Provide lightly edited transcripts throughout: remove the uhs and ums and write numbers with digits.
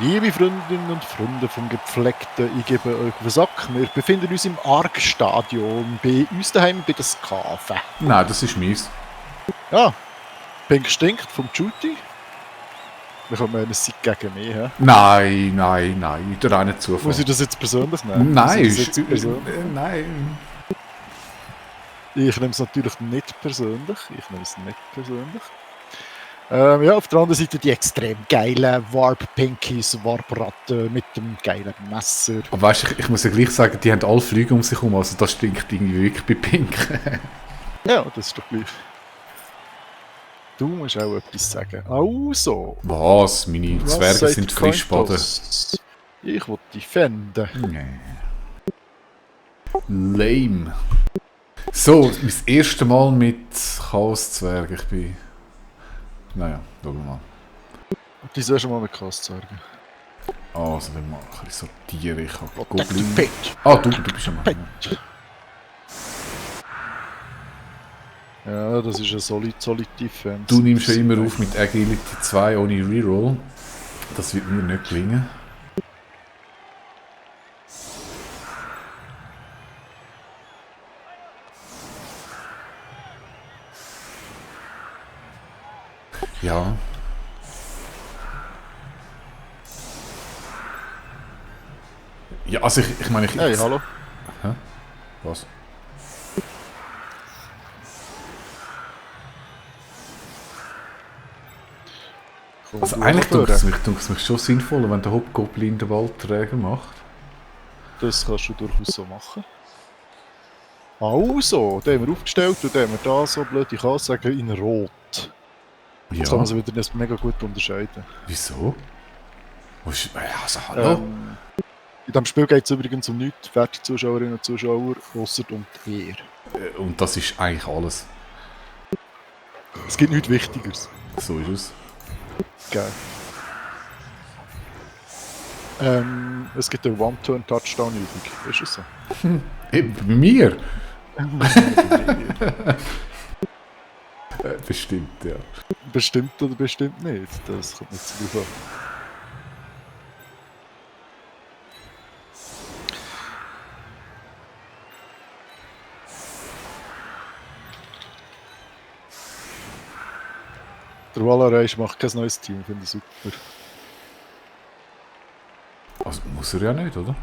Liebe Freundinnen und Freunde vom Gepflegten, ich gebe euch auf den Sack. Wir befinden uns im Arc-Stadion bei uns daheim bei der Skave. Nein, das ist meins. Ja, Pink stinkt vom Judy. Wir kommen einen Sieg gegen mich. He? Nein, der reine Zufall. Muss ich das jetzt persönlich nehmen? Nein, Muss ich das jetzt persönlich? nein. Ich nehme es natürlich nicht persönlich. Ja, auf der anderen Seite die extrem geile Warp-Pinkies, Warp-Ratten mit dem geilen Messer. Aber weißt du, ich muss ja gleich sagen, die haben alle Flüge um sich herum, also das stinkt irgendwie wirklich bei Pink. Ja, das ist doch gleich. Du musst auch etwas sagen. Also. Was? Meine Zwerge sind Frischbaden. Ich will dich fänden. Nee. Lame. So, mein erstes Mal mit Chaos-Zwerg. Ich bin... Naja, schauen wir mal. Die soll schon mal mit Kasszeugen. Also, wenn wir mal ein bisschen sortieren. Ich habe Goblin. Ah, du bist schon mal. Ja, das ist ein solid Defense. Du nimmst ja immer auf mit Agility 2 ohne Reroll. Das wird mir nicht gelingen. Ja. Ja, also ich meine... Hey, hallo. Hä? Was? Also eigentlich tut es mich schon sinnvoller, wenn der Hobgoblin den Waldträger macht. Das kannst du durchaus so machen. Also, den haben wir aufgestellt und den haben wir da so blöde Kasssäge in Rot. Ja. Jetzt kann man sie wieder nicht mega gut unterscheiden. Wieso? Also, hallo? In diesem Spiel geht es übrigens um nichts, werte Zuschauerinnen und Zuschauer, ausser um die Ehre. Und das ist eigentlich alles. Es gibt nichts Wichtigeres. So ist es. Geil. Es gibt eine One-Turn-Touchdown-Übung. Ist es so? Bei mir? Bestimmt, ja. Bestimmt oder bestimmt nicht. Das kommt nicht so drauf an. Der Valareich macht kein neues Team, finde ich super. Also muss er ja nicht, oder?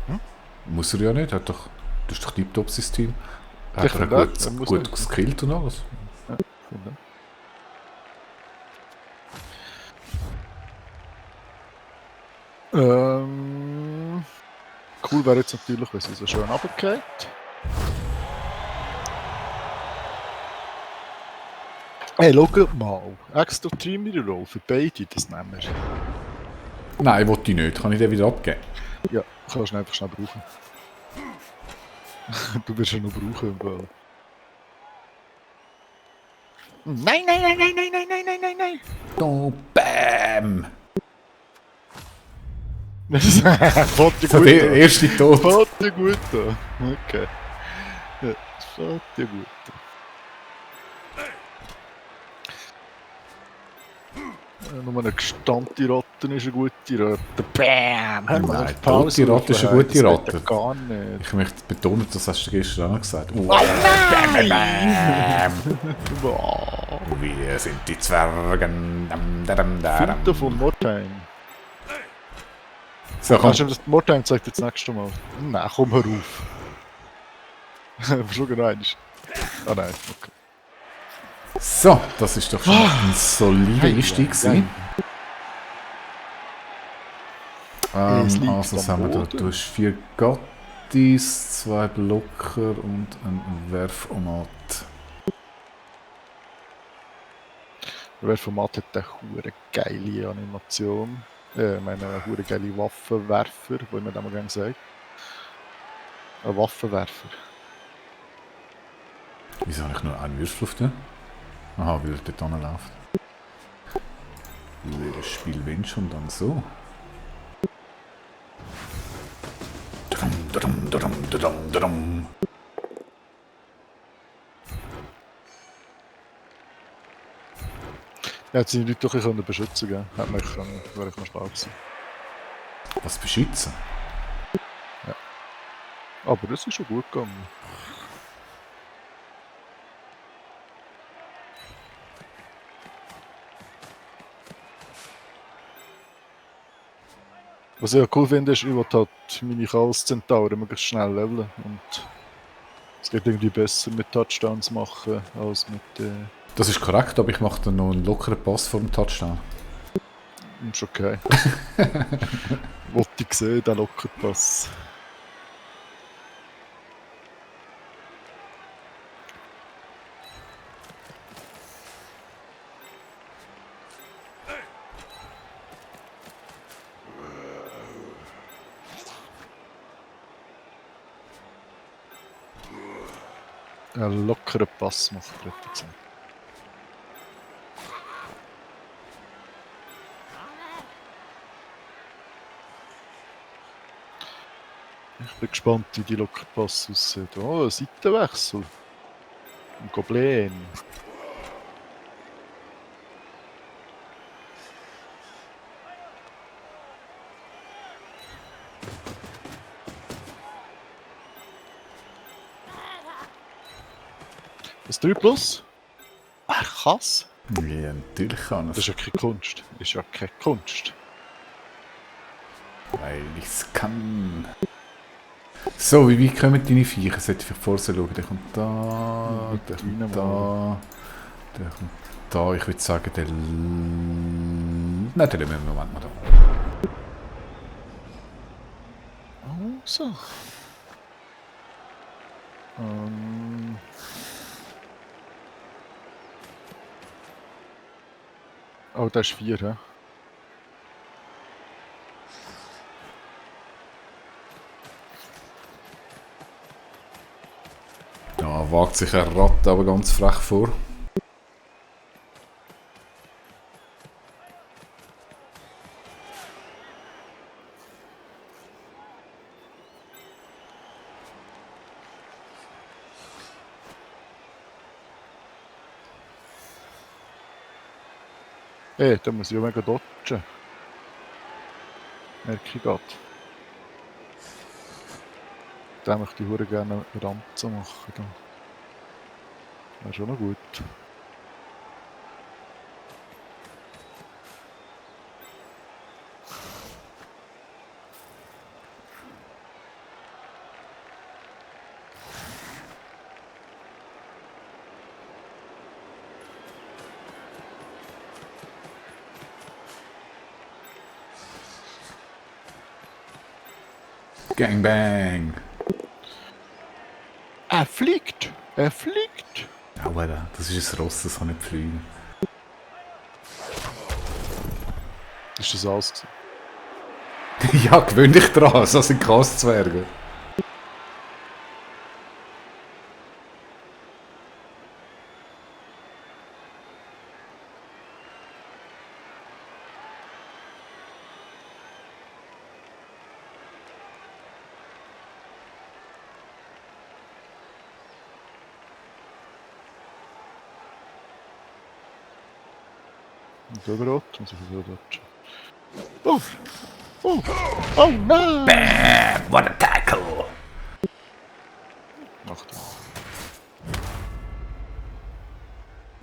Hm? Muss er ja nicht, das ist doch tiptop sein Team. Hat er gut geskillt und alles. Ja, finde. Cool wäre jetzt natürlich, wenn sie so schön runtergeht. Hey, schau mal. Extra Team Reroll für beide, das nehmen wir. Nein, wollte ich nicht. Kann ich den wieder abgeben? Ja, kannst du einfach schnell brauchen. Du wirst ihn noch brauchen im Ball. Nein! Oh, bam! Fährt dir So gut der an. erste Tod. Fährt dir gut an. Okay. Ja, fährt dir gut an. Nur eine gestandte Ratte ist eine gute Ratte. Bam! Hör mal, Nein, tote Ratte ist eine gute Ratte. Gar nicht. Ich möchte betonen, das hast du gestern auch gesagt. Oh nein! Bam. Wir sind die Zwerge. Finta von Mortheim. So, komm. Weißt du, das Mortheim zeigt jetzt das nächste Mal? Nein, komm, hör auf. Schon genau. Ah nein, okay. So, das ist doch schon ein solider Einstieg gewesen. Also, was haben wir da? Du hast 4 Gattis, 2 Blocker und ein Werfomat. Der Werfomat hat eine hure geile Animation. Ich meine, eine hure geile Waffenwerfer, wie man das mal gerne sagt. Ein Waffenwerfer. Wieso habe ich nur einen Würfel auf den? Aha, weil er dort hinläuft. Weil das Spiel wenn schon dann so. Ja, jetzt sind die Leute doch ein bisschen beschützen, gell? Hätte man können, wäre ich noch schlau gewesen. Was beschützen? Ja. Aber das ist schon gut gegangen. Was ich ja cool finde, ist, ich will halt meine Chaos-Zentauren möglichst schnell leveln. Und es geht irgendwie besser mit Touchdowns machen als mit. Das ist korrekt, aber ich mache dann noch einen lockeren Pass vor dem Touchdown. Ist okay. Wollte ich sehen, den Lockerpass. Einen lockeren Pass macht er, hätte ich gesagt. Ich bin gespannt, wie die Lockerpass aussieht. Oh, ein Seitenwechsel. Ein Goblin. Das 3 Plus? Wer kann's? Ja, natürlich kann Das es. ist ja keine Kunst. Das ist ja keine Kunst. Weil ich es kann. So, wie weit kommen deine Viecher? Sollte ich vorsehen schauen. Der kommt da, Mit der deinen kommt mal. da, der kommt da. Ich würde sagen, der... Nein, den lassen wir im Moment mal da. Also. Oh, das ist 4, hä? Ja, wagt sich ein Rat aber ganz frech vor. Da muss ich ja mega dodgen. Merke ich gerade. Da möchte ich hure gerne eine Ranze machen. Da. Wäre schon noch gut. Gangbang! Er fliegt! Er fliegt! Ja, Alter, das ist ein Ross, das kann nicht fliegen. Ist das alles gewesen? Ja, gewöhn dich dran, so sind Kastzwerge. Und überrot, muss ich wieder dodgen. Oh! Oh! Oh nein! Bam! What a tackle! Macht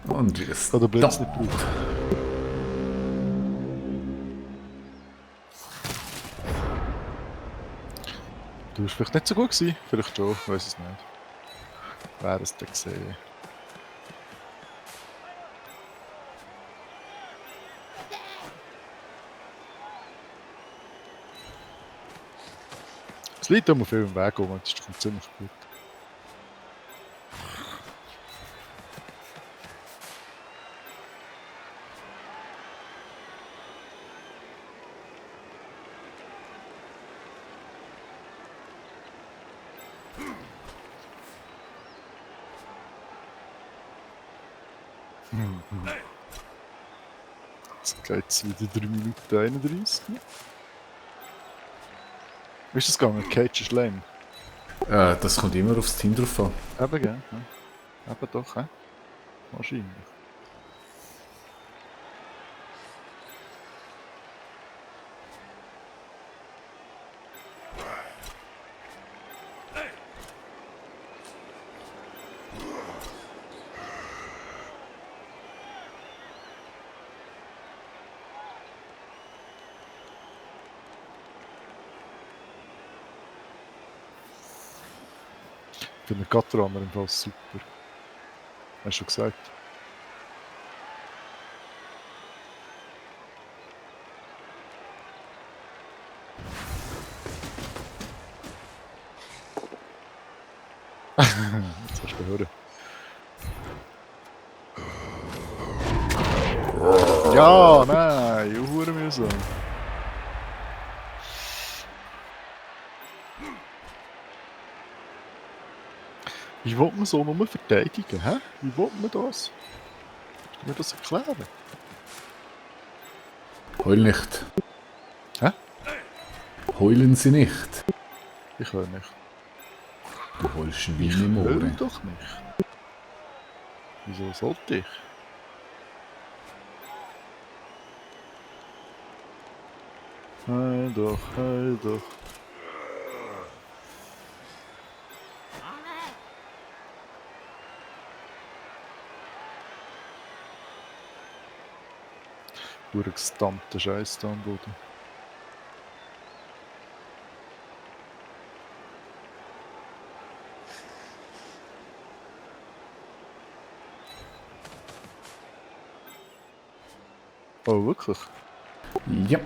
er. Und just Kann der Blitz nicht brauchen. Du bist vielleicht nicht so gut gewesen. Vielleicht schon, ich weiß es nicht. Wer es denn gesehen? Es liegt immer viel im Weg rum, das kommt ziemlich gut. Jetzt geht es wieder 3 Minuten 31. Wie ist das gegangen? Cage ist lame. das kommt immer aufs Team drauf an. Eben, gell? Ja. Eben doch, hä? Wahrscheinlich. Der Megatron im Fall super. Hast du schon gesagt? Jetzt hast du hören. Ja, nein, hure mühsam. Wie will man so nur verteidigen, hä? Wie will man das? Kannst du mir das erklären? Heul nicht. Hä? Heulen Sie nicht. Ich höre nicht. Du heulst Ich Wein im höre Ohr. doch nicht. Wieso sollte ich? Heil doch, heil doch. Hure gestammter Scheiß da am Boden. Oh, wirklich? Ja.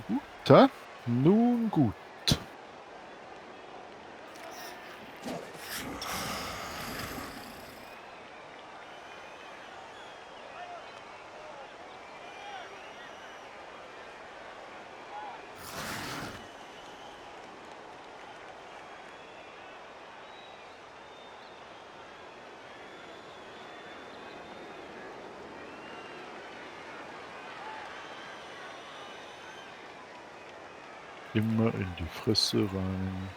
Gut, hä? Nun gut. Immer in die Fresse rein.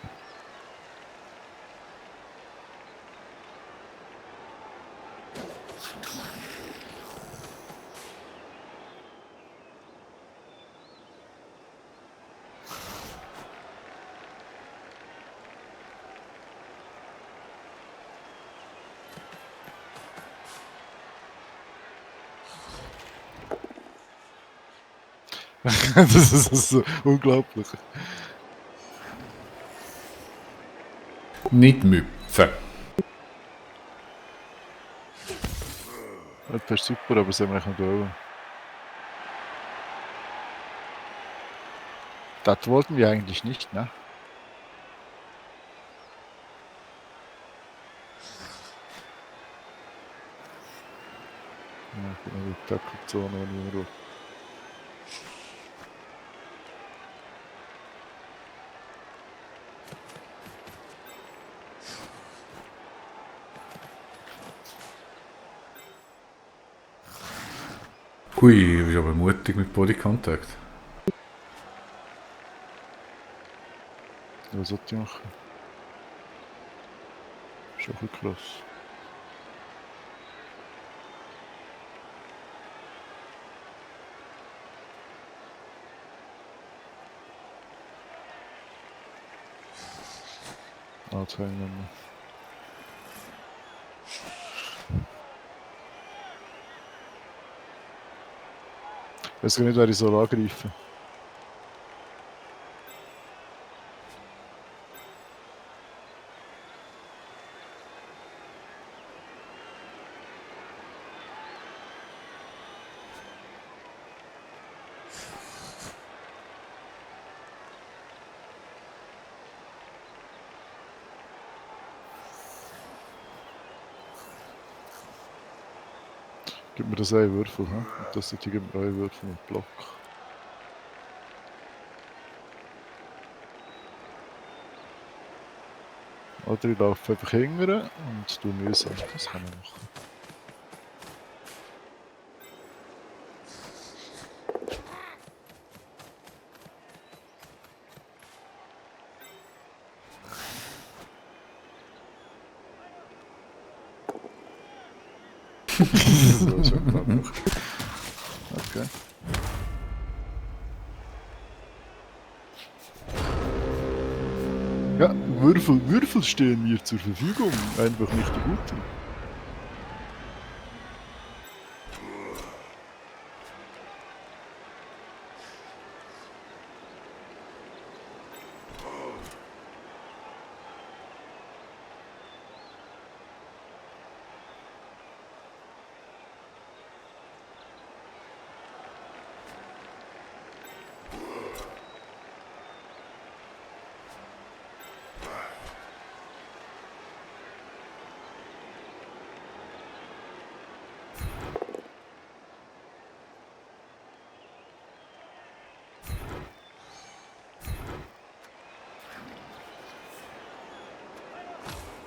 Das ist so unglaublich. Nicht müpfen. Das ist super, aber das haben wir nicht wollen. Das wollten wir eigentlich nicht, ne? Ja, ich bin in der Tackelzone, wenn ich immer Hui, du bist aber mutig mit Body Contact. was sollte ich machen? Schon ein bisschen krass. Ah, das kann ich nicht mehr. Ich weiß gar nicht, wer ich soll angreifen. Gib mir das einen Würfel, hä? Und das gibt mir einen Würfel mit Block. Oder ich laufe einfach hingern und du mühsam. Das kann ich machen. Das ist unglaublich. Okay. Ja, Würfel stehen mir zur Verfügung. Einfach nicht die guten.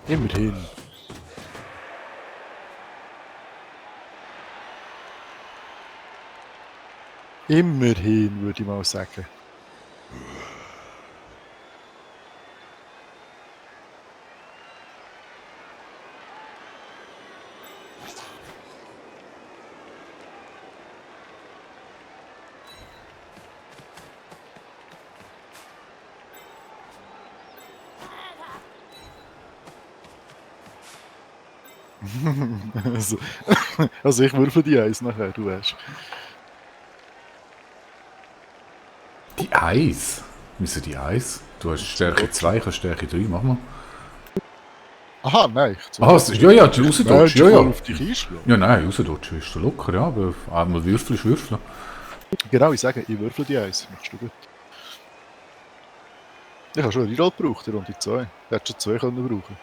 Immerhin. Immerhin, würde ich mal sagen. also, also ich würfel die Eins nachher, du weißt. Die Eis? Wieso die Eis? Du hast Stärke 2, ich habe Stärke 3, mach mal. Aha, nein. Ah, ja, ja, die rausdutsch, ja, ja. Auf dich einschlagen. Ja, nein, rausdutsch ist du locker, ja, aber einmal würfeln ist würfeln. Genau, ich sage, ich würfel die Eins. Machst du gut. Ich habe schon einen Reroll gebraucht, in Runde 2. Ich hätte schon 2 können brauchen.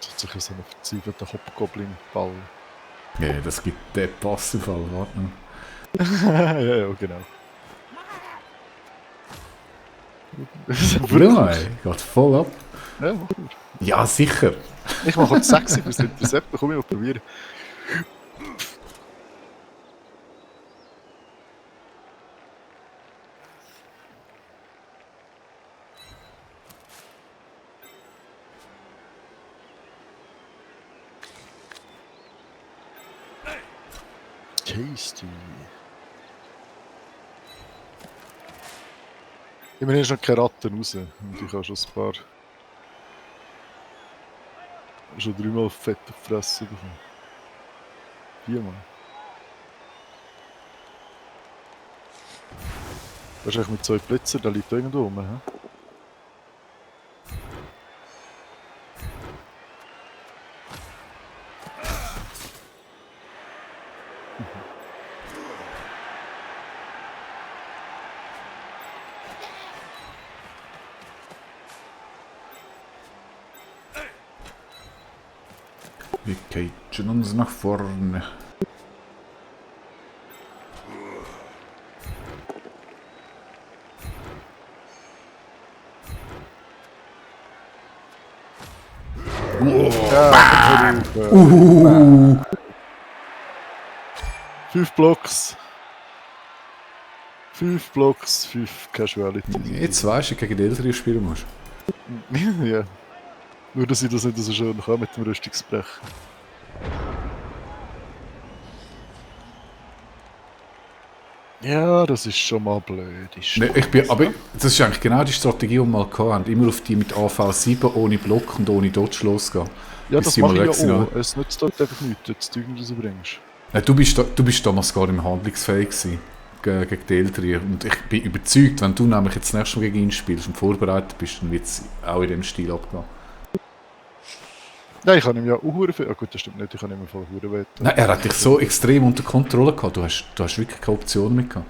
Jetzt hat sich so einen verzweifelten Hobgoblin-Ball. Ja, das gibt den Pass im Fall, warte noch. ja, genau. Nein, geht voll ab. Ja, mach gut. Ja, sicher. Ich mache jetzt 6 fürs Intercept, dann komme ich mal probieren. Tasty. Immerhin ist noch keine Ratten raus. Und ich habe schon ein paar. Schon 3-mal fett auf die Fresse bekommen. 4-mal. Wahrscheinlich mit 2 Blitzer, der liegt da irgendwo rum. He? Wir cagen uns nach vorne. Ja, 5 Blocks. 5 Blocks, 5 Casuality. Jetzt weißt du, gegen die Ältere spielen musst. ja. Nur, dass ich das nicht so schön kann mit dem Rüstungsbrechen. Ja, das ist schon mal blöd. Nee, aber das ist eigentlich genau die Strategie, die wir mal hatten. Immer auf die mit AV7 ohne Block und ohne Dodge losgehen. Ja, Bis das sie mache mal ich weg ja sind. auch. Es nützt halt einfach nichts, wenn du das Zeug nicht rausbringst. Nein, du bist damals gar nicht mehr handlungsfähig gewesen, gegen die Ältere. Und ich bin überzeugt, wenn du nämlich jetzt das nächste Mal gegen ihn spielst und vorbereitet bist, dann wird es auch in dem Stil abgehen. Nein, ich habe ihm ja auch viel. Ah, gut, das stimmt nicht, ich habe ihm im Fall Huren wetten. Nein, er hat dich so extrem unter Kontrolle gehabt. Du hast wirklich keine Option mehr gehabt.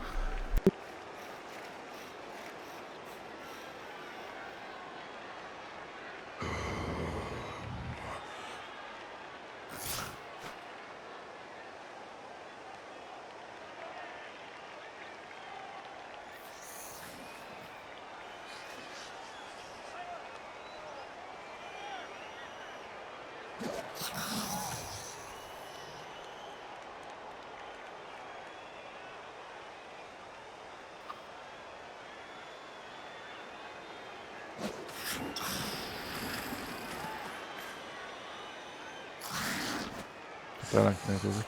Der lenkt nicht, oder?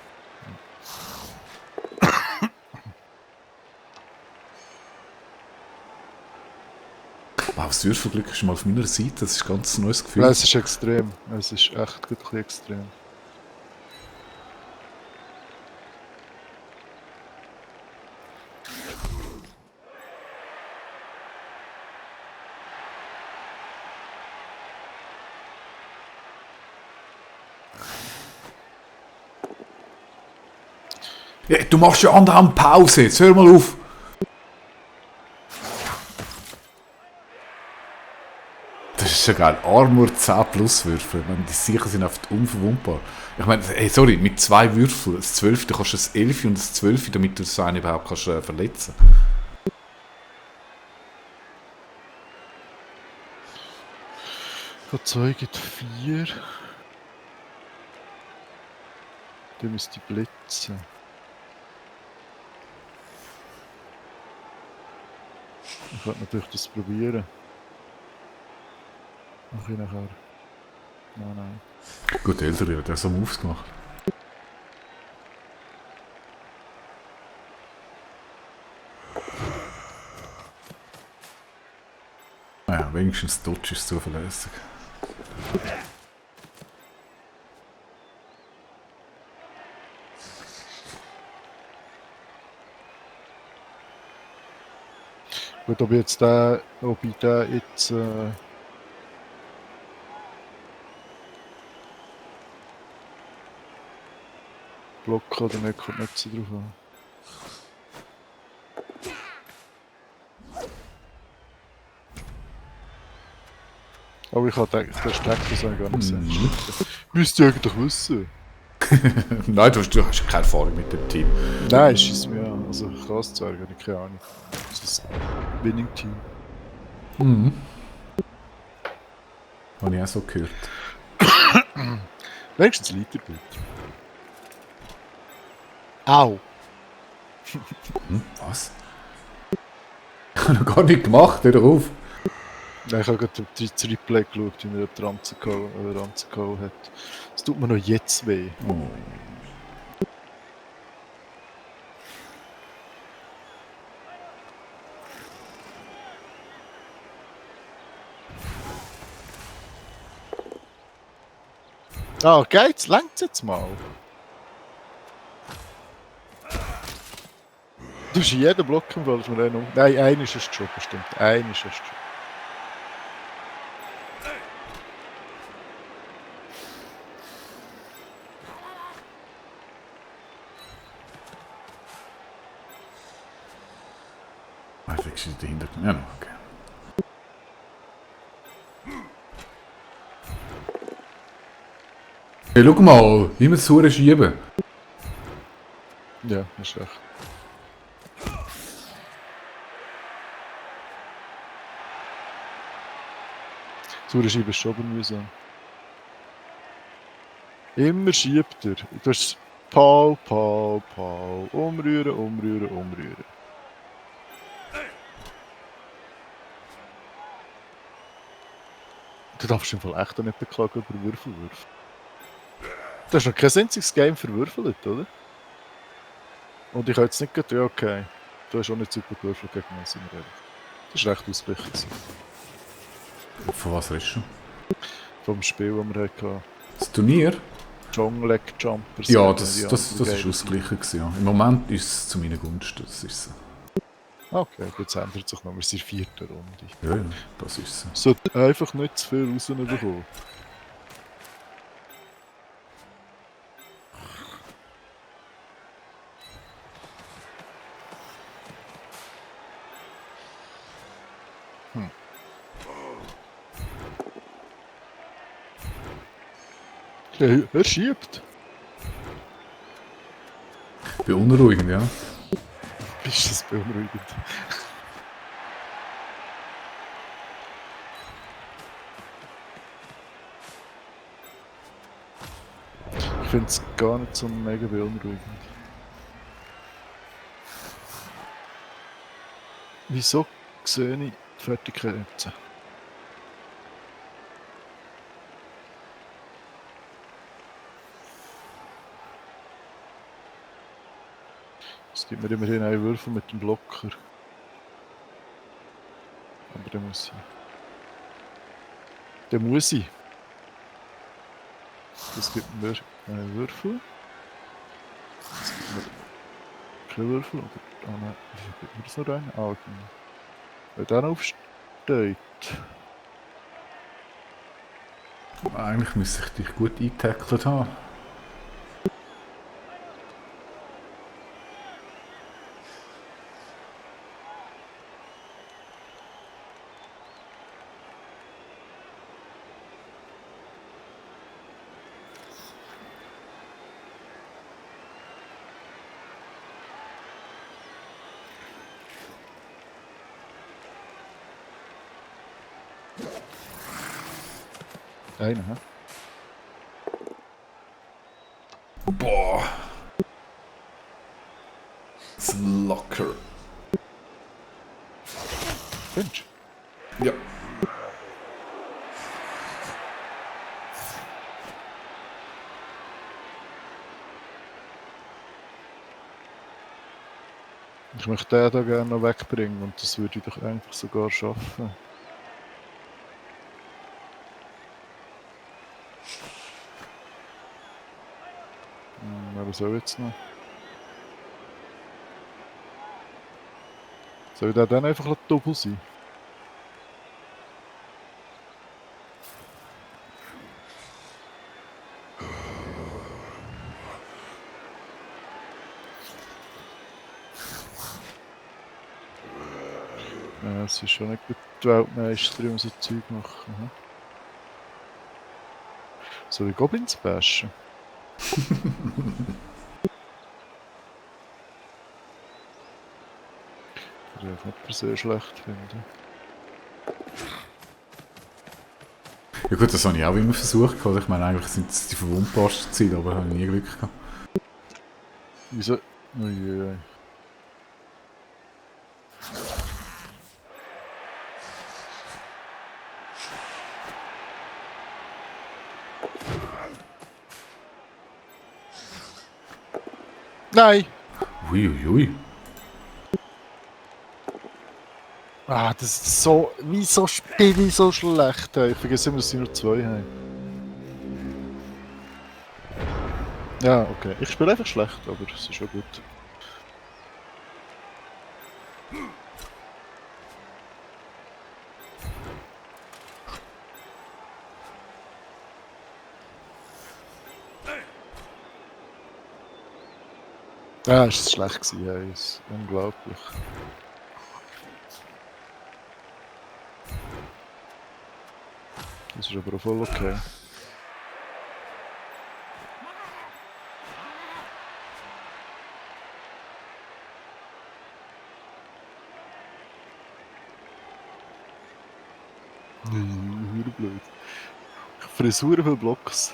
Wow, das Würfelglück ist mal auf meiner Seite. Das ist ein ganz neues Gefühl. Nein, es ist extrem. Es ist echt ein bisschen extrem. Ja, du machst ja andauernd Pause. Jetzt hör mal auf. Das ist ist ja geil. Armor 10 plus Würfel. Ich meine, die sicher sind oft unverwundbar. Ich meine, hey, sorry, mit 2 Würfeln, das 12. kostet ein 11 und das 12, damit du so einen überhaupt kannst, verletzen. Von 2 gibt 4. Dann müsste ich blitzen. Ich könnte natürlich das probieren. Mach ich nachher. Nein. Gut, der Ältere hat ja so Moves gemacht. Naja, wenigstens Dodge ist zuverlässig. Gut, ob ich den jetzt blocken oder nicht, kommt nicht so drauf an. Aber ich habe gedacht, der Strecke das habe ich gar nicht gesehen. Müsst ihr eigentlich wissen. Nein, du hast keine Erfahrung mit dem Team. Nein, schießt mir an. Also Kraszwerge, habe ich keine Ahnung. Das ist ein Winning-Team. Habe ich auch so gehört. Wenigstens Liter gut. Au! Was? Ich habe noch gar nicht gemacht, hör doch auf. Nein, ich habe gerade das Replay geschaut, wie mir der Ranzen gehauen hat. Es tut mir noch jetzt weh. Oh. Ah, geht's? Längt's jetzt mal? Du hast in jedem Block im Fall, mir einen um... Nein, einer ist es schon, bestimmt. Einer ist es schon. Ah, ich wechsle dahinter. Ja, no, okay. Hey, schau mal, wie wir es so schieben. Ja, hast recht. Sauerscheibe ist schon aber mühsam. Immer schiebt er. Du hast Pau. Umrühren. Du darfst im Fall echt auch nicht beklagen über Würfelwürfe. Du hast noch kein einziges Game verwürfelt, oder? Und ich habe jetzt nicht gedacht, ja okay, du hast auch nicht super gewürfelt gegen mich, sind wir ehrlich. Das war recht ausgeglichen gewesen. Von was redest du? Vom Spiel, das wir hatten. Das Turnier? John Leg Jumpers. Ja, sagen das die ist anderen geil ausgeglichen gewesen, ja. Im Moment ist es zu meinen Gunsten, das ist so. sind. Okay, jetzt ändert sich noch, wir sind in der 4. Runde. Ja, das ist so. Sollte einfach nicht zu viel rausbekommen. Er schiebt. Beunruhigend, ja. Ist das beunruhigend? Ich finde es gar nicht so mega beunruhigend. Wieso sehe ich die Fertigkeit? Es gibt mir immerhin einen Würfel mit dem Blocker. Aber der muss ich. Der muss ich. Das gibt mir einen Würfel. Das gibt mir keinen Würfel. Oder, oh nein, wieso gibt mir das noch einen? Ah, genau. Wenn der aufsteht. Eigentlich müsste ich dich gut eingetackelt haben. Einer, hä? Boah. Das locker. Findest Ja. du? Ich möchte den da gerne noch wegbringen und das würde ich doch eigentlich sogar schaffen. Aber soll jetzt noch? Soll der dann einfach doppelt sein? Ja, es ist schon nicht gut, die Weltmeisterin und so Zeug machen. Hm? Soll ich Goblins bashen? Würde ich nicht per se schlecht finden. Ja gut, das habe ich auch immer versucht. Ich meine, eigentlich sind es die verwundbarsten Ziele, aber habe ich nie Glück gehabt. Wieso? Uiuiui. Nein! Uiuiui. Ah, das ist so. Wieso spiele ich so schlecht? Ey? Ich vergesse immer, dass sie nur 2 haben. Ja, okay. Ich spiele einfach schlecht, aber es ist schon gut. Ja, ist es schlecht gewesen, ey. Ist unglaublich. Das ist aber auch voll okay. Blöd. Ich Frisur für Blocks.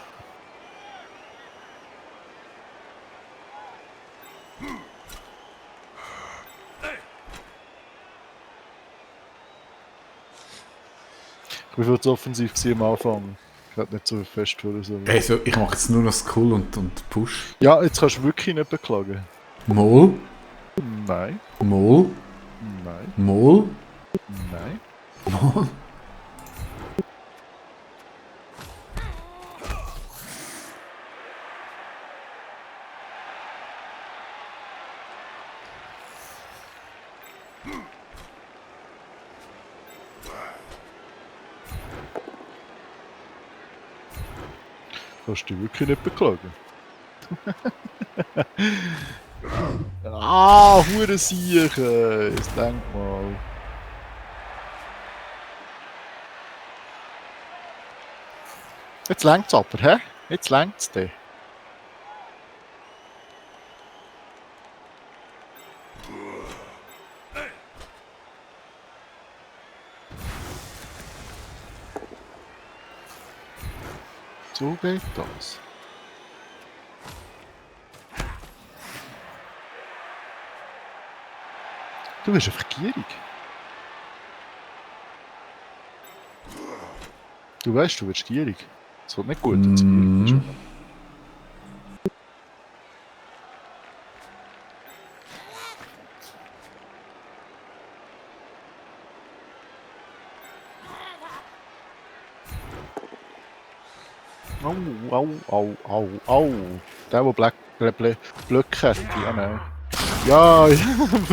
Ich war viel zu offensiv gewesen am Anfang. Ich hätte nicht so fest wollen sollen. Also, ich mache jetzt nur noch Skull und Push. Ja, jetzt kannst du wirklich nicht beklagen. Mol, Nein, Mol, nein, Mol, nein. Mol. Kannst du dich wirklich nicht beklagen. Ah, hure Siechen! Jetzt denk mal. Jetzt längt's aber, hä? Jetzt längt's dir. So geht das. Du bist einfach gierig. Du weißt, du wirst gierig. Das wird nicht gut, wenn du gierig bist. Mm. Au, au, au, au, au. Der Blöcke hat, ja nein. Ja,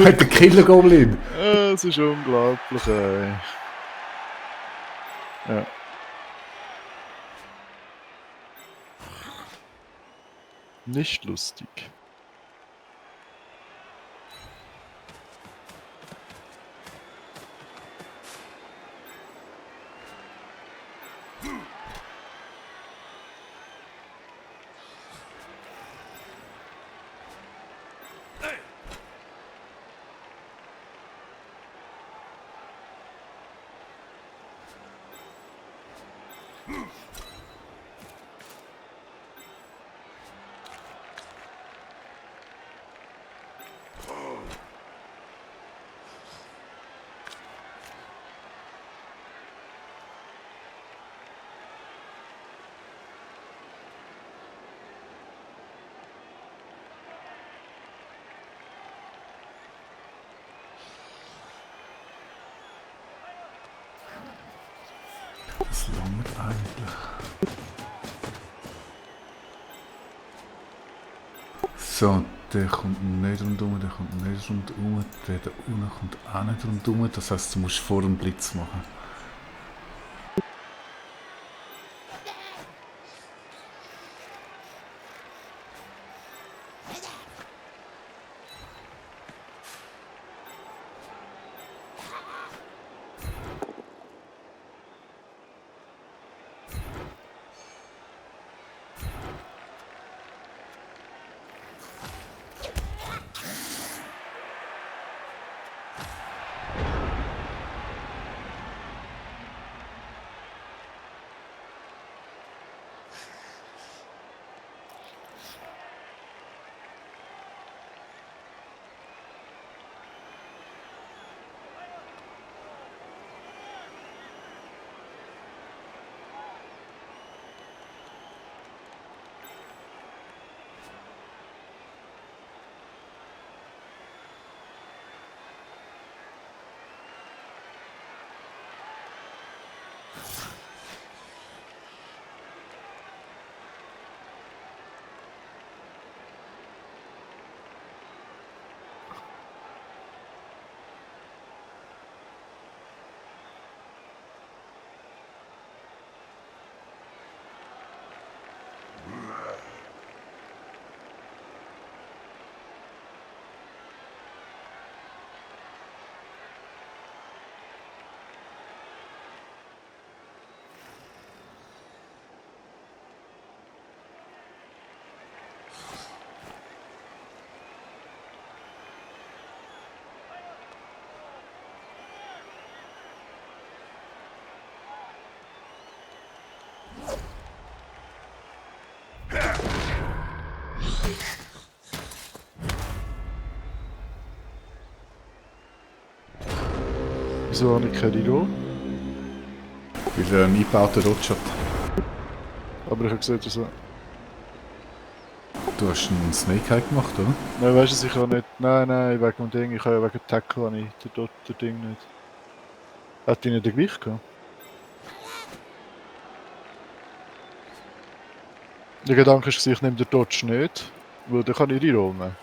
Hat der Killer Goblin! es ist unglaublich, ey. Ja. Nicht lustig. Das langt eigentlich. So, der kommt nicht rundum, der kommt nicht rundum, der da unten kommt auch nicht rundum. Das heisst, du musst vor dem Blitz machen. Wieso habe ich keine Reroll? Weil er einen eingebauten Dodge hat. Aber ich habe gesehen, dass er... Du hast einen Snake Eye gemacht, oder? Nein, weißt du, sicher nicht. Nein, wegen dem Ding. Ich habe ja wegen Tackle habe ich den Ding nicht. Hat die nicht den Gewicht gehabt? Der Gedanke ist, ich nehme den Dodge nicht, weil dann kann ich Reroll nehmen.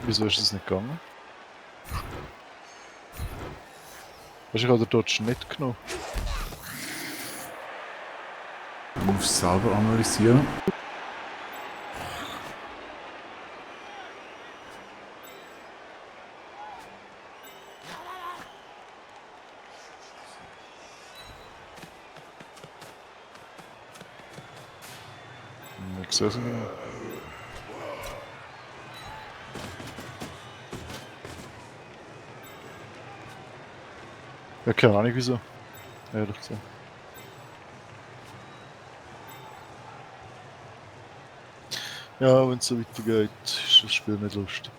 Wieso ist das nicht gegangen? Weißt du, ich habe den Dodge nicht genommen. Du musst es selber analysieren. Ich sehe es nicht mehr. Ja, keine Ahnung wieso. Ehrlich gesagt. Ja, wenn es so weitergeht, ist das Spiel nicht lustig.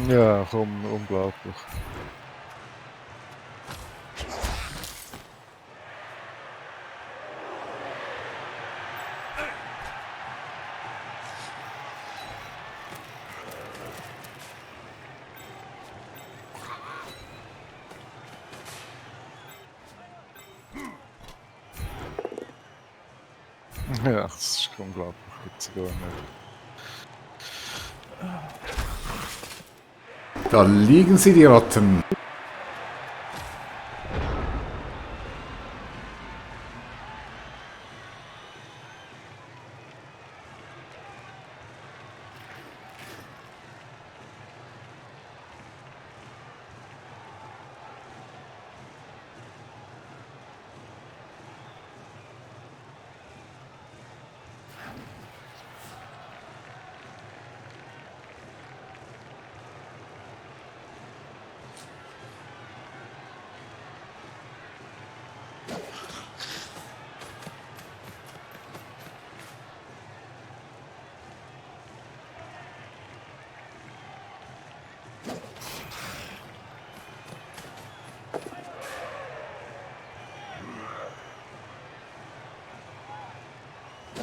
Ja, komm, unglaublich. Ja, das ist unglaublich. Gibt's gar nicht. Da liegen sie, die Ratten.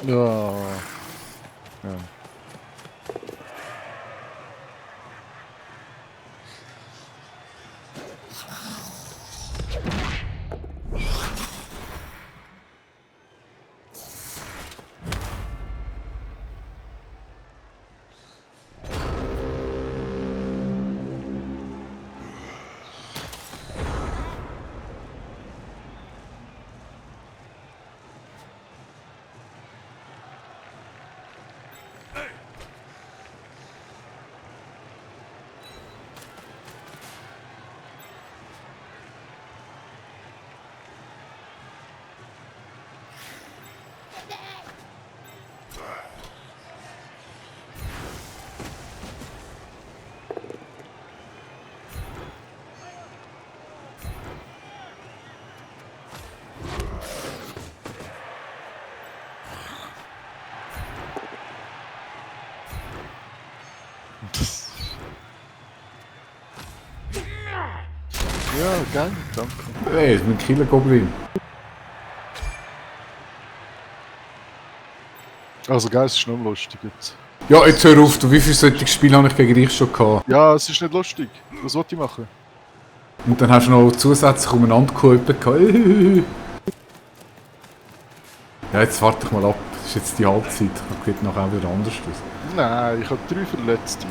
Ja. Ja. Ja, geil, danke. Hey, ist mein Killer Goblin. Also geil, es ist noch lustig jetzt. Ja, jetzt hör auf, du, wie viele solche Spiele habe ich gegen dich schon gehabt? Ja, es ist nicht lustig. Was wollte ich machen? Und dann hast du noch zusätzlich umeinander geholfen gehabt. Ja, jetzt warte ich mal ab. Das ist jetzt die Halbzeit. Dann geht nachher auch wieder anders aus. Nein, ich habe 3 Verletzte.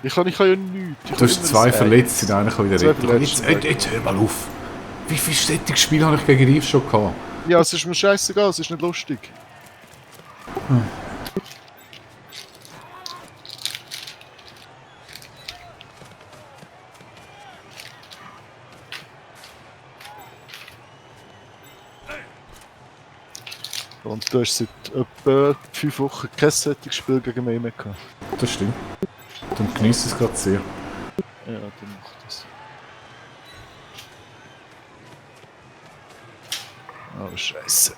Ich kann ja nichts. Ich Du hast immer 2 ein Verletzte, den einen kann wieder 2 retten. Verletzte. Jetzt hör mal auf. Wie viele solche Spiele habe ich gegen dich schon gehabt? Ja, es ist mir scheißegal, es ist nicht lustig. Und du hast seit etwa 5 Wochen kein solches Spiel gegen mich mehr gehabt. Das stimmt. Dann genieße es gerade sehr. Ja, dann mach das. Oh, Scheiße.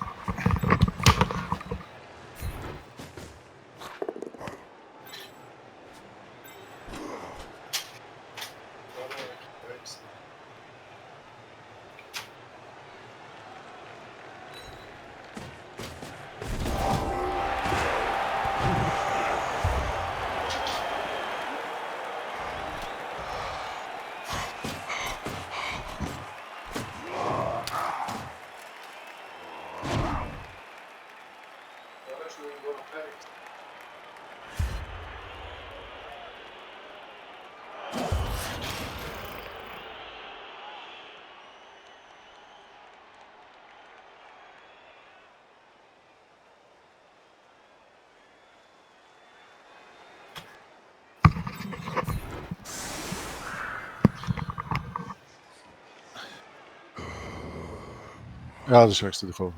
Ja, das schreckst du dich auch.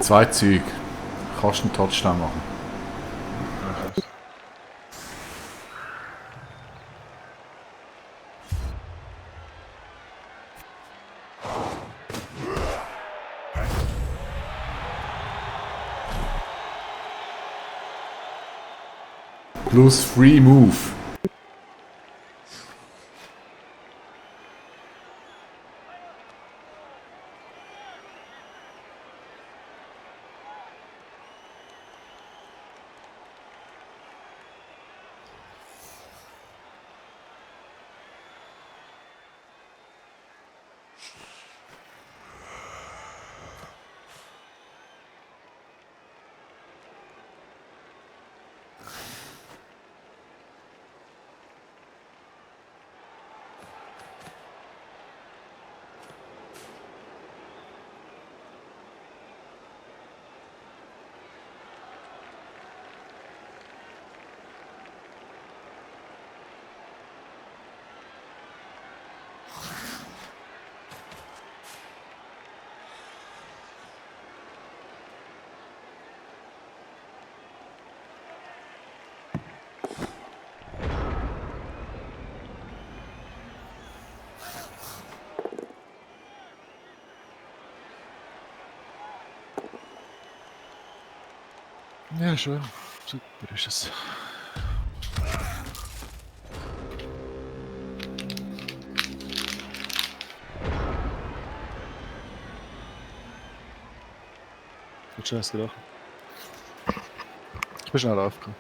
2 Züge. Kannst du einen Touchdown machen. Okay. Plus Free Move. Ja, schön. Super ist es. Wird schon gedacht. Ich bin schnell aufgekommen.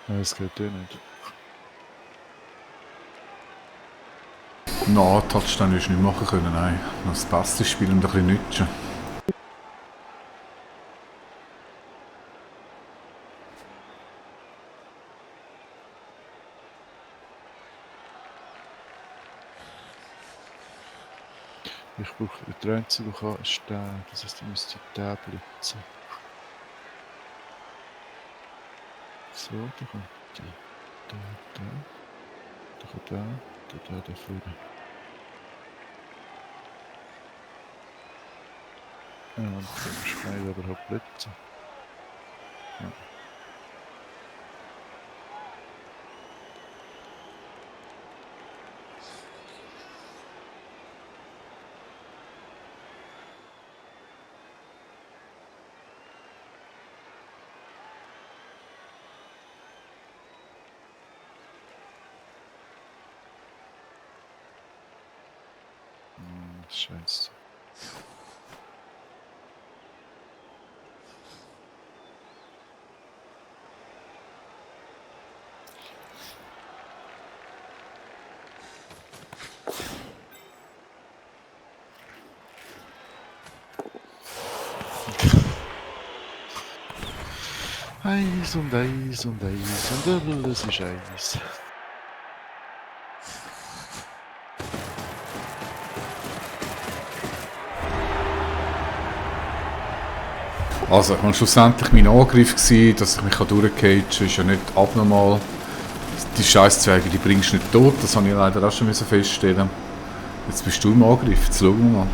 Nein, das geht eh nicht. No, Touchdown ist nicht machen können, nein. Noch das beste Spiel und ein bisschen nützen. Ich brauche den einzige, der kann, ist der. Das heisst, ich müsste den blitzen. So, da kommt der. Da kommt der vorne. Ja, und dann muss ich schnell überhaupt blitzen. Ja. Scheiße. Eis und Eis und Eis und alles ist Eis. Also, ich meine, schlussendlich mein Angriff war, dass ich mich durchcagen kann, ist ja nicht abnormal. Die Scheißzweige, die bringst du nicht tot, das habe ich leider auch schon feststellen. Jetzt bist du im Angriff, jetzt schauen wir mal.